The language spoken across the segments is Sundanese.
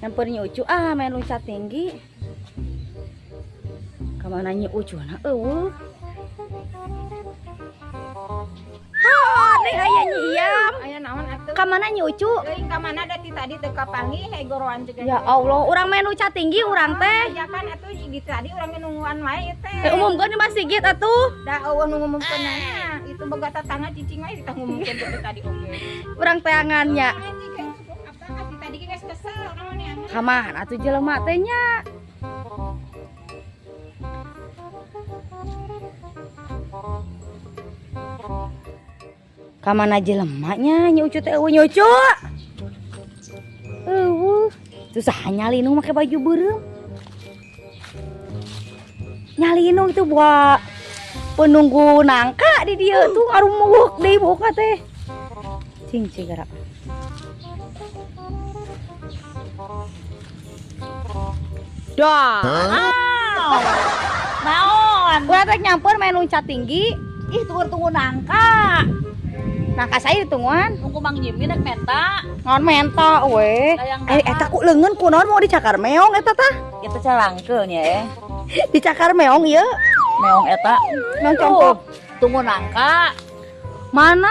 Nyamper Nyi Ucu ah, main loncat tinggi. Kamana Nyi Ucu na eueuh. Oh, neng aya Nyi Iyam. Aya naon atuh? Kamana Nyi Ucu? Teuing ka mana da ti tadi teu kapanggih he goroan juga. Ya Allah, urang main loncat tinggi urang teh. Ya kan atuh gitu tadi urang nungguan wae ieu teh. Eh, umumkeun di masjid atuh. Da eueuh nu ngumumkeunana. Itu boga tatangga cicing wae ditah ngumumkeun teh tadi oge. Urang teangannya. Apa tadi ge geus kesel urang mah neangan. Kamana atuh jelema teh nya? Kamana jelema nya Nyi Ucu teh eueuh Nyi Ucu. Eueuh, susah nyalinung make baju beureum. Nyalinung itu buat penunggu nangka di dieu tuh ngarumuwuk deui buka teh. Cing cing gerak. Dah. Naon? Urang teh nyamper main loncat tinggi. Ih, tunggu-tunggu nangka. Nangka saya ditungguan. Tunggu Mang Jimmy nek menta. Ngon menta we. Dayang Eh, eta ku leungeun kunaon mau dicakar meong eta tah? Itu calangkeun ya eh. Dicakar meong ieu. Meong eta. Meong congkok. Tunggu nangka. Mana?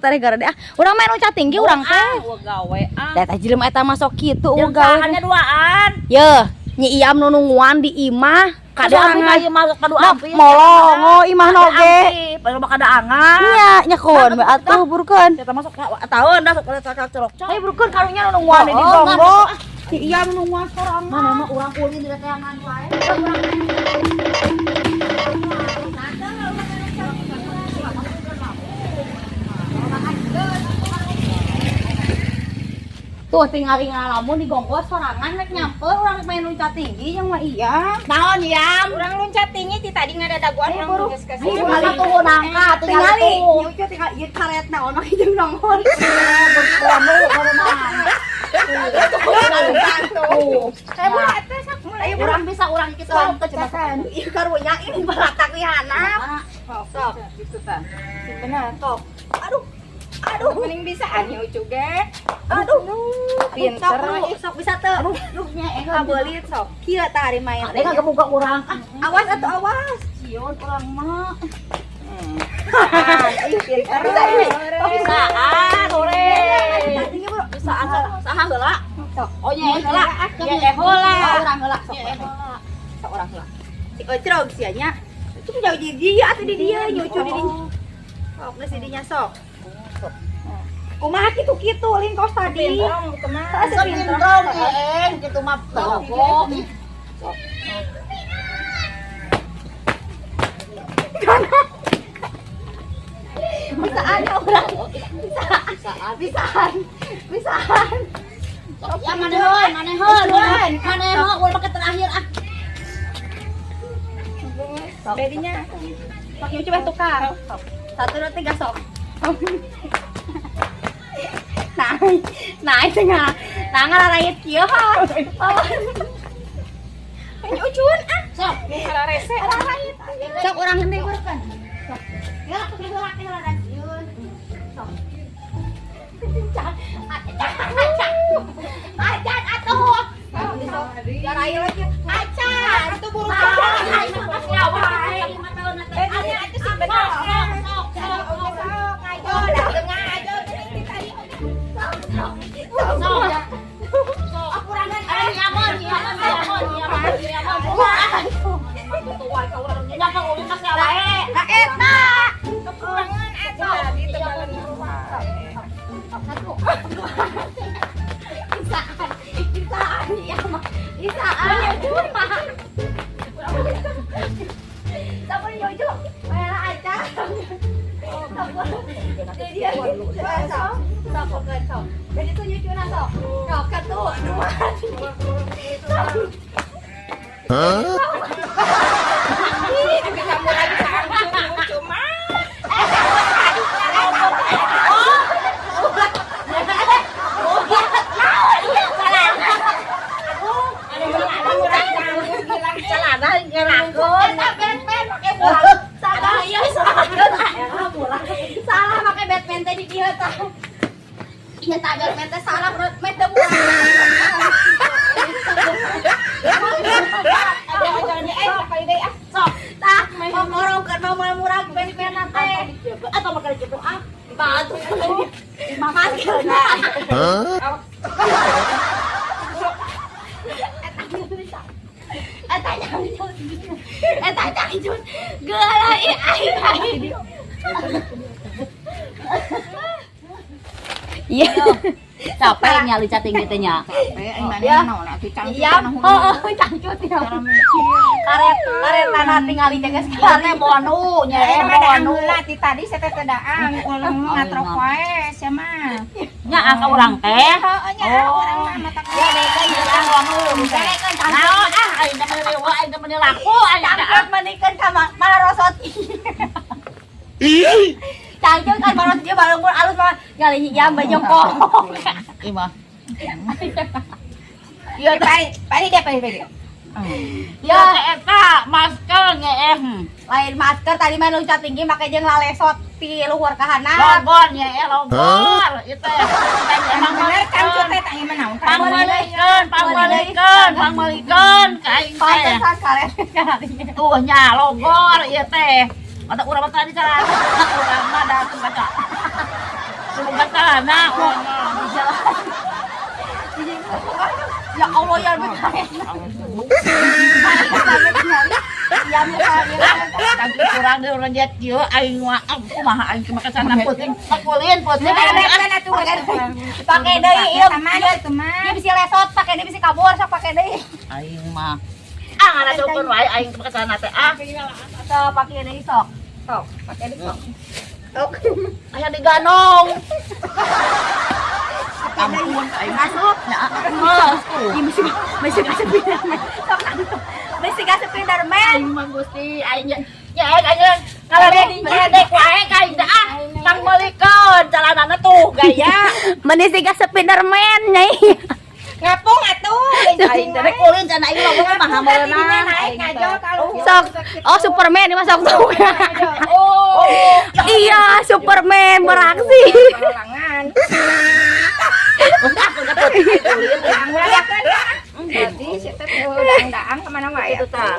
Tarik gara ah. Urang main loncat tinggi urang teh. Eueuh gawe ah. Da eta jelema eta masuk kitu eueuh Jeung gawe. sahannya duaan. Yeuh, Nyi Iyam nu nungguan di imah. Kade Kade ampi ka ieu mah kadu ampi. Molong oh imah noge. Padahal mah kadaangan. Nya nyakeun we atuh burukeun. Eta masuk ka taun dah sok celok cok. Ayo burukeun karunya nu nungguan di Oh, gonggo. Nyi Iyam nu nungguan sorangan. Mana mah urang ulin di teangan wae. Tuh tinggal ngalamun di gonggo sorangan rek nyamper urang rek main loncat tinggi jeung mah iya. Naon Yam? Urang loncat tinggi ti tadi ngadadaguan urang geus kesel. Ayo, Urang tunggu nangka tinggal Tingali, tuh. Nyi Ucu tinggal ieu karet naon mah jeung nongol. Saya mulai atuh sok mulai. Ayo urang bisa urang kitu teu cenah. Ieu karunya ini baratak di handap. Sok gitu tah. Sing bener sok. Aduh. Aduh. Mending bisaan Nyi Ucu ge. Aduh. Pinter. Sok, sok bisa teu. Aduh, nya Kabelit sok. Kieu tah ari main Ade ngagebuka urang. Ah, Awas atuh awas. sieun urang mah. Ih pinter. Bisaan hore. Tinggi bro. Bisaan saha heula? Sok. Oh nya heula. Nya heula. Oh, urang heula sok. Nya heula. Sok urang heula. Si Ocrog sia nya. Itu jauh di dia atuh di dieu Nyi Ucu di dinya. Sok geus di dinya sok. Kumaha kitu-kitu lin kos tadi. Pinter kumaha. Sok Sepintrong kitu mah toko. Bisaan ya urang. Bisaan. Bisaan. Bisaan. Ya maneheun, maneheun, maneheun, urang make terakhir ah. Sok. Bedinya. Sok Nyi Ucu mah tukar. Sok. 1 2 3 sok. Nah, nah itu nggak, nah ngararayet kieu ha. Nyi Ucuan ah. Sok. Kalau rese. Sok urang henteu burukeun. Sok. Ya, heula heula da sieun. Sok. Acan atuh. Sok. Jarai lagi. Acan Atuh buru. Ya wae. Bedinya atuh sing bener. Sok, sok, sok. Sok ngajo dah tengah ajo geuning ti tadi. Sok. Sok. Kurangan nyaman, nyaman, nyaman, nyaman, nyaman. Nya ka ulin mah wae. Nah eta. Kekurangan atuh tadi teu balen Satu. Bisaan. Bisaan ya mah. Bisaan. Sampun Nyi Ucu. Bayar acan. Sampun. Jadi dia sok. Sok sok sok. Jadi tuh Nyi Ucu na sok. Sok satu, dua, tiga. Huh? Ih, kamu lagi saangkeun Nyi Ucu mah. Celana ngerakeun. Eta Batman make bola. Salah iya salah. Salah make Batman teh di dieu tah. Iya tah Batman teh salah bro, meh teu bola. Cangcut. Geula ih aing aing. Iya. Capek nya licat tinggi teh nya. Capek aing mana Ya. naon atuh cangcut Iya, kana oh, oh, cangcut ya. Karet, karet tanah tinggal jaga sekali. Teh bonu nya Eh, eh mah daang bonu. heula ti tadi saya teh teu daang, ulah ngatrok wae sia mah. Nya ah ka urang teh. Heeh nya Oh. urang mah mata Ya, dekeun Urang bonu. Dekeun cangcut. Naon ah aing teh meuni wae aing teh meuni laku aing teh. Cangcut menikeun ka mana rosot. Cangcut kan marosot dia balung pun alus mah nyali jam bajongkok. Ih mah. Iya, pari pari dia pari pari. Ya eta masker ngeeh. Lain masker tadi mah loncat tinggi make jeung lalesot ti luhur ka handap. Logor nyeeh logor ieu teh. Emang bener cangcut teh tah ieu mah naon? Pangmeulikeun, pangmeulikeun, pangmeulikeun ka aing teh. Pantesan karet kalinya. Tuh nya logor ieu teh. Mata urang mah tadi cara urang mah da kaca. Semoga tanah urang mah. Ya Allah ya Rabbi karet. Ya ya. Cangcut urang deui urang jet kieu aing mah ah, kumaha aing kumaha sana puting pakulin puting. Pakai Pakai deui ieu. Sama itu mah. Dia bisa lesot, pakai deui bisa kabur, sok pakai deui. Aing mah. Ah ngaracokeun wae aing kumaha sana teh ah. Sok pakai deui sok. Sok, pakai deui sok. Sok. Aya diganong. Ampun aing Masuk. nya geus tuh. Ih, masih masih gak Spiderman. Sok langsung. Masih gak Spiderman. Aing mah Gusti aing nya nya aing aing ngaledek wae ka aing teh ah. Pangmeulikeun calanana tuh gaya. Meni siga Spiderman nyai. Ngapung atuh. Aing teh rek ulin cenah aing loba mah hameuna. Naik ngajol kalau Sok. Oh, Superman ini masuk tuh. Oh. Iya, Superman beraksi. Kalangan. Ulin Daang heula kan. Berarti si teh daang-daang kemana wae itu tah.